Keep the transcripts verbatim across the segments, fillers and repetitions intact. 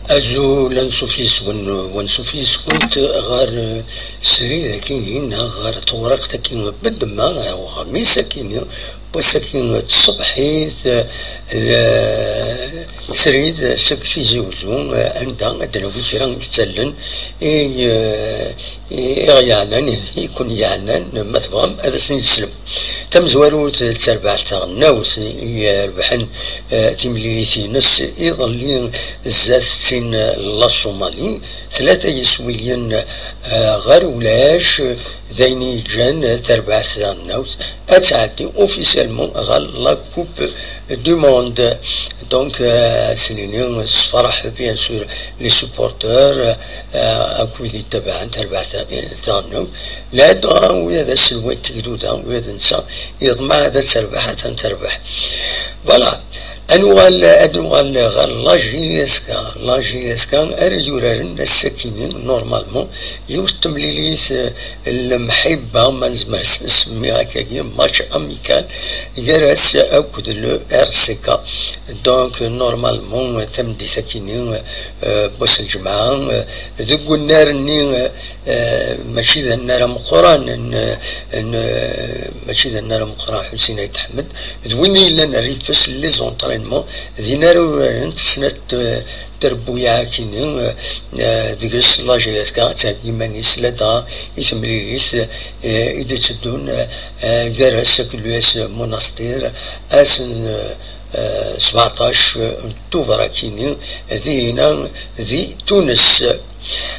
Azul, ansuf yes-wen, wansuf yes-kent ɣer, eh, srid akini, neɣ ɣer tewriqt akini, beddemma, ɣer uɣmis akini, wass-agi n tṣebḥit, eh, srid seg Tizi Uzzu, eh, anda ad d-nawi kra n yittallen i, eh, i ɣ-yeɛnan, i ken-yeɛnan, ma tebɣam ad asen-teslem. Tamezwarut d terbaɛt taɣelnawt i irebḥen, eh, timlilit-ines iḍelli zdat tin n la Somalie, tlata yiswiyen, eh, ɣer ulac, d ayen i yeǧǧan tarbaɛt taɣelnawt ad tɛeddi officiellement ɣer la Coupe du Monde. Donc, eh, ad s-nini sefreḥ, bien sûr, les supporters, eh, akk wid yettabaɛen tarbaɛt taɣelnawt. Ladɣa ula d aselway n tegduda, ula d netta yeḍmeɛ ad terbeḥ, ad terbeḥ. Voilà. Ad nuɣal, ad nuɣal ɣer la J S K. La J S K ara yuraren ass-akini, normalement, yiwet n temlilit, eh, n lemḥibba, ma nezmer s-, nsemmi akkagi, match amical, gar-as akked le R C K. Donc, normalement, tameddit-akini, eh, n wass n lǧemɛa, eh, deg unnar-nni, eh, eh, mačči d annar ameqqran n, n, mačči d annar ameqqran Ḥusin Ayt Ḥmed, d win i yellan rrif-s les entraînements, din ara urarent snat, eh, trebbuyaɛ akini, eh, eh, deg-s la J S K ad theggi iman-is ladɣa i temlilit, eh, i d-itteddun, eh, eh, gar-as akked l'U S Monastir, ass n, eh, eh, sbeɛṭac n Tubeṛ akini, dihina di Tunes.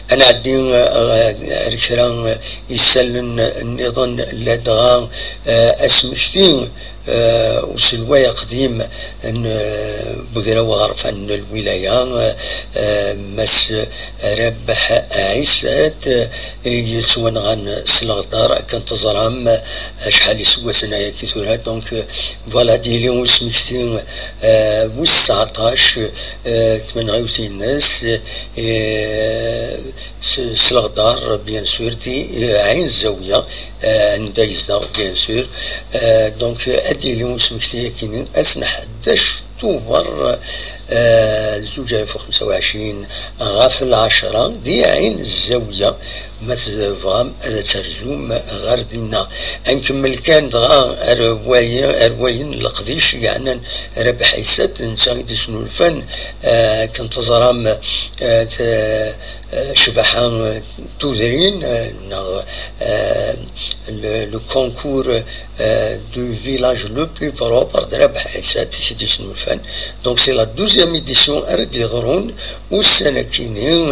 Ad nɛeddi, eh, ar kra, eh, isallen nniḍen, ladɣa, eh, asmekti, eh, uselway aqdim n, eh, ugraw aɣerfan n lwilaya, eh, Mass Rabeḥ Ɛisat, eh, yettwanɣan s leɣder, akken teẓram, eh, acḥal iseggasen ayagi tura. Donc, eh, voilà, ad yili usmekti, eh, wis tseɛṭac, eh, tmenɣiwt-ines, eh, s, s leɣder, bien sûr, di, eh, Ɛin Zawiya, eh, anda yezdeɣ, bien sûr. Eh, donc, ad yili usmekti akini ass n ḥdac Tubeṛ, eh, zuǧ alaf u xemsa u ɛecrin, ɣef lɛecṛa, di Ɛin Zawiya, ma tebɣam ad terzum ɣer dinna. Ad nkemmel kan dɣa ar wayen, ar wayen n leqdic yeɛnan Rabeḥ Ɛisat, d netta i d-isnulfan, eh, akken teẓram, eh, t-, eh, ccbaḥa, eh, n tudrin, eh, neɣ, eh, le, le concours, eh, du village le plus propre, d Rabeḥ Ɛisat i t-id-isnulfan. Donc, c'est la douzième édition ara d-yeḍrun ussan-akini,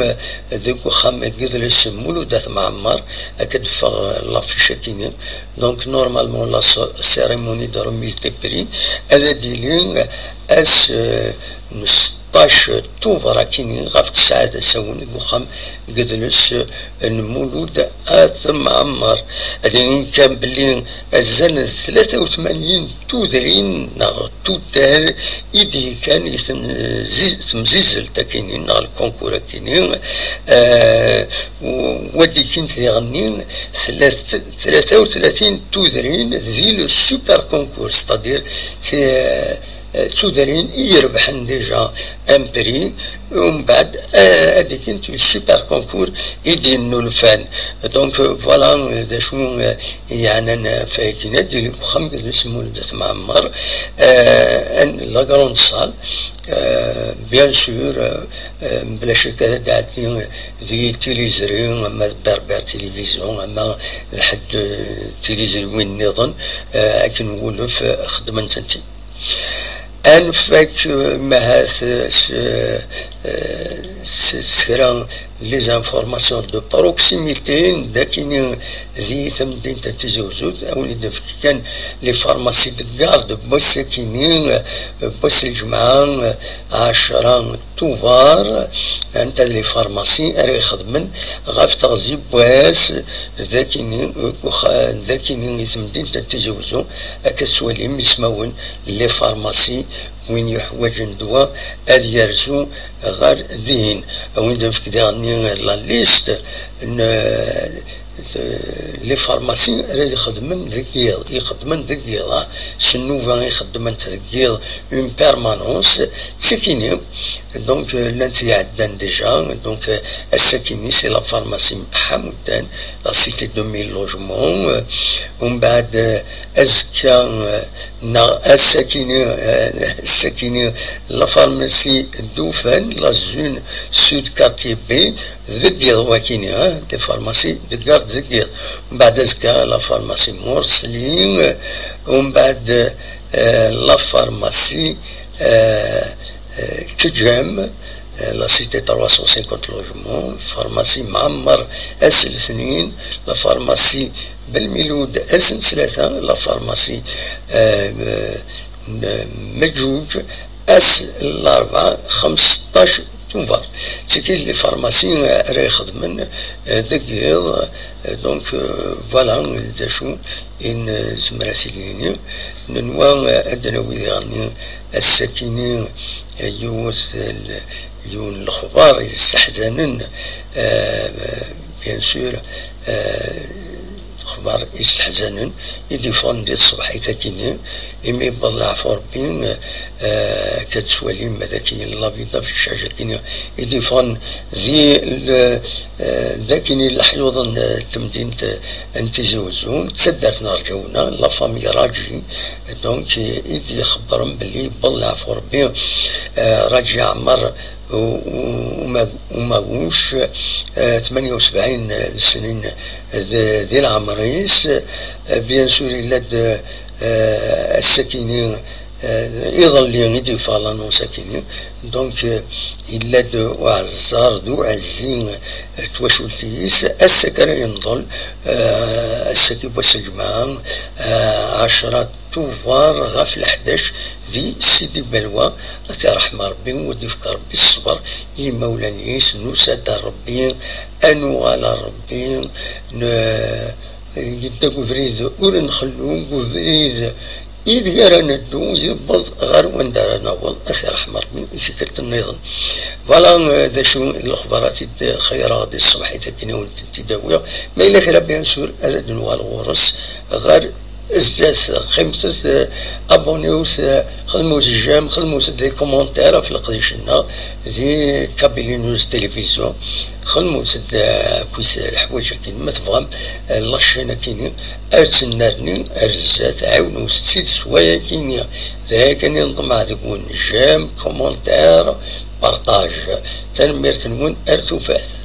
eh, deg uxxam n yidles Mulud At Mɛemmer, akka d-teffeɣ, eh, l'affiche-akini. Donc, normalement, la so-, cérémonie de remise des prix, ad d-yili, eh, ass, eh, n seṭṭac Tubeṛ akini ɣef tesɛa d asawen deg uxxam n yidles n Mulud At Mɛemmer. Ad inin kan belli azal n tlata u tmanyin tudrin neɣ tuddar i d-yekkan i temzi-, temzizelt akini neɣ lkunkur akini, eh, u-, wa d-ikkin diɣenni tlat-, tlata u tlatin tudrin di le super concours, c'est-à-dire, eh, d tudrin i irebḥen déjà un prix, umbeɛd, eh, ad d-ikkint le super concours i d-yennulfan. Donc, eh, voilà, eh, d acu, eh, yeɛnan, eh, ɣef wakken ad d-yili deg uxxam n Mulud At Mɛemmer, eh, en la grande salle, eh, bien sûr, eh, eh, mebla ccek ad d-ɛeddi di tiliẓri, ama d Berbère Télévision, ama d ḥedd, eh, tiliẓriwin nniḍen, eh, akken wulef, eh, xeddmen-tent-id. Ad nfak, eh, mahat, eh, s, eh, s, s kra les informations de proximité, d akini di temdint n Tizi Uzzu, ad wen-id-nefk kan les pharmacies de garde n wass-akini, eh, n wass n lǧemɛa, eh, ɛecṛa Tubeṛ, anta d les pharmacies ara ixedmen ɣef teɣzi n wass, d akini, eh, deg uxa-, d akini i temdint n Tizi Uzzu, akka tettwalim ismawen les pharmacies, win yuḥwaǧen ddwa ad yerzu ɣer dihin. A win d-nefk diɣenni la liste n, les pharmacies ara ixedmen deg yiḍ, ixeddmen deg yiḍ, ah, s nnuba i xeddment deg yiḍ, une permanence, d tikini. Donc, euh, llant iɛeddan déjà. Donc, euh, ass-akini, c'est la pharmacie Ḥamuddan, la cité de mille logements. Euh, umbeɛd, euh, azekka, euh, neɣ ass-akini, euh, ass-akini, la pharmacie Dufan, la zone sud, quartier B, deg yiḍ wakini, hein, des pharmacies de garde deg yiḍ. Umbeɛd azekka, la pharmacie Morsley, euh, umbeɛd, euh, la pharmacie, euh, euh, Kejam, euh, la cité trois cent cinquante logements, pharmacie Mɛemmer ass n letnin, la pharmacie Belmiloud ass n ttlata, la pharmacie, euh, euh, Meǧǧuǧ ass n larebɛa xemseṭṭac Tubeṛ. Tigi les pharmacies, euh, ara ixedmen, euh, deg yiḍ, euh, donc, euh, voilà, d acu i nezmer ad t-id-nini. Nenwa, euh, ad d-nawi diɣen ass-akini, euh, yiwet, euh, yiwen n lexbar yesseḥzanen, euh, bien sûr, euh, lexbar yesseḥzanen i d-iffɣen di tṣebḥit-akini, imi yewweḍ leɛfu Rebbi, euh, akka tettwalim daki la vida fi ccac akini i d-iffɣen di l-, euh, dakini leḥyuḍ n temdint n Tizi Uzzu, d taddart n Rǧawna, la famille Raǧi, donc, i d-ixebbren belli yewweḍ leɛfu Rebbi, euh, Raǧi Ɛmer u-, u-, uma-, Umaguc, euh, tmanya u sebɛin snin d-, di leɛmer-is. Euh, bien sûr, yella-d, euh, ass-akini, euh, iḍelli i d-yeffeɣ l'annonce akini. Donc, euh, yella-d uɛeẓẓar d uɛezzi, euh, twacult-is. Ass-agi ara yenḍel, euh, ass-agi n wass n lǧemɛa, euh, ɛecra Tubeṛ ɣef leḥdac di Sidi Balwa. Ad t-iṛeḥm Ṛebbi, u ad d-ifk Ṛebbi ṣṣber i yimawlan-is. Nusa-d ar Ṛebbi, ad nuɣal ar Ṛebbi, n-, yedda deg ubrid ur nxellu, deg ubrid ideg ara neddu, yewweḍ ɣer wanda ara naweḍ, ad t-iṛeḥm Ṛebbi i tikkelt nniḍen. Voilà, euh, d acu n lexbarat i d-xeyyreɣ di ṣṣbeḥ-agi, ad wen-tent-id-awiɣ. Ma yella kra, bien sûr, ad d-nuɣal ɣur-s ɣer zdat. Qqimet, euh, abonnez-vous, euh, xedmet j'aime, xedmet des commentaires ɣef leqdic-nneɣ di Kabylie News Télévision. Xedmet-d, euh, akk leḥwayeǧ-agi, ma tebɣam, euh, la chaîne-agi-nni ad tennerni ar zdat, ɛiwnet-tt-id s wayagi-nni. D aya kan i nḍemmeɛ deg-wen, j'aime, commentaire, partage. Tanemmirt-nwen, ar tufat.